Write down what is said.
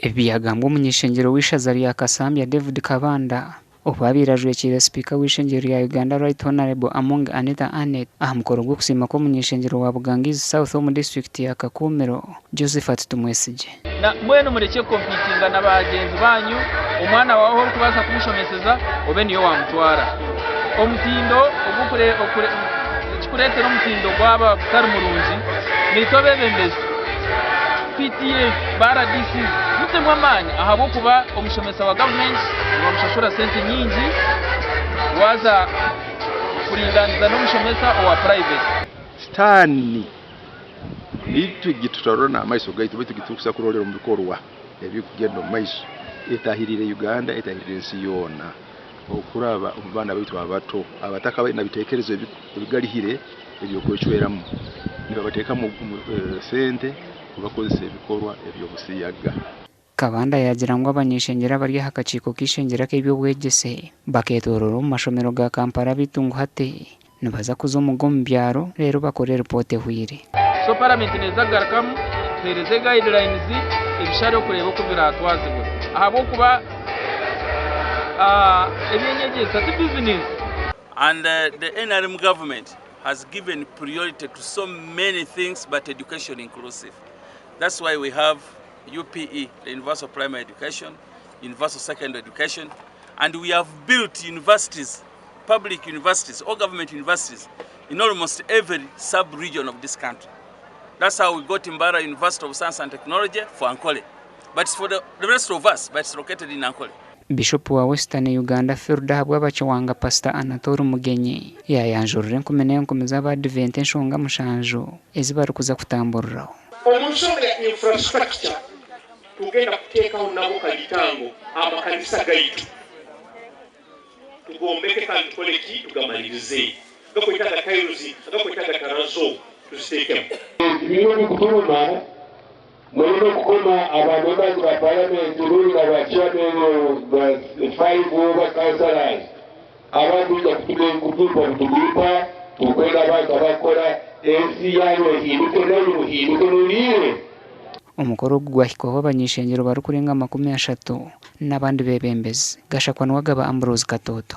Ebi byagambwa omuny'ishengyero w'eishaza rya Kasambya David Kabanda obu abaire ajwekiire sipiika w'eishengyero rya Uganda Right Honourable Among Anita Annet aha mukoro gw'okusiima kw'omuny'ishengyero wa Bugangizi South omu disiturikiti ya Kakumiro, Josephat Tumwesigye. Na mbwenu murekye kukompitinga na bagyenzi baanyu, omwana waawe ahu orikubaasa kumushomeseza obe niyo waamutwara. Omutindo ogu ekirikureetera omutindo gwaba gutari murungi naitwe abeebembezi, PTA, ba RDCs mutemu amaani ahabw'okuba omushomesa wa gavumenti nibamushashura sente nyingi waaza kuringaaniza n'omushomesa owa purayiveti. Sitaani itwe gitutarora n'amaiso gaitu baitu gitukusa kurolera omu bikorwa ebikugenda omu maiso etahirire Uganda etahirire ensi yoona okuraba omu baana baitu abato abatakabaire na bitekerezo ebigarihire eby'okwecweramu nibabateekamu sente kubakozesa ebikorwa eby'obusiyaga. Kabanda yaagira ngu abany'ishengyero abari aha kakiiko k'eishengyero ak'eby'obwegyese bakeetooroora omu mashomero ga Kampala beitu ngu hati nibaza kuza omu g'omu byaro reero bakore ripoota ehweire. So paramenti neeza kugarukamu tuheereze guidelines ebishare okureeba oku biraatwazibwe ahabw'okuba eby'enyegyesa ti bizinesi. And the nrm government has given priority to so many things but education inclusive. That's why we have UPE, the Universal Primary Education, Universal Secondary Education, and we have built universities, public universities or government universities in almost every sub-region of this country. That's how we got Mbarara University of Science and Technology for Ankole. But it's for the, the rest of us, but it's located in Ankole. Bishopu wa Western Uganda Field ahabw'Abakiwanga Pasita Anatole Mugenyi yaayanjurira enkumi n'enkumi z'Abaadiventi enshonga mushanju ezi barikuza kutamburiraho. Omu nshonga ya infrastructure tugenda kuteekaho nabo kabitango amakanisa gaitu tugombeke kandi tukore ki tugamaririze agakwetaaga tiles agakwetaaga tarazo tuziteekemu. Ebibiina ebikuturuma mureme kukoma aba members ba parliament rundi na ba chairman ba five oba councillors abandi mwija kutubiipa butubiipa tukwenda abantu abakukora ensi yanyu ehinduke naimwe muhinduke muriire. Omukoro ogu gwahikwaho abany'ishengyero barikurenga 30 n'abandi beebembezi. Gashakwa Niwagaba Ambrose Katoto.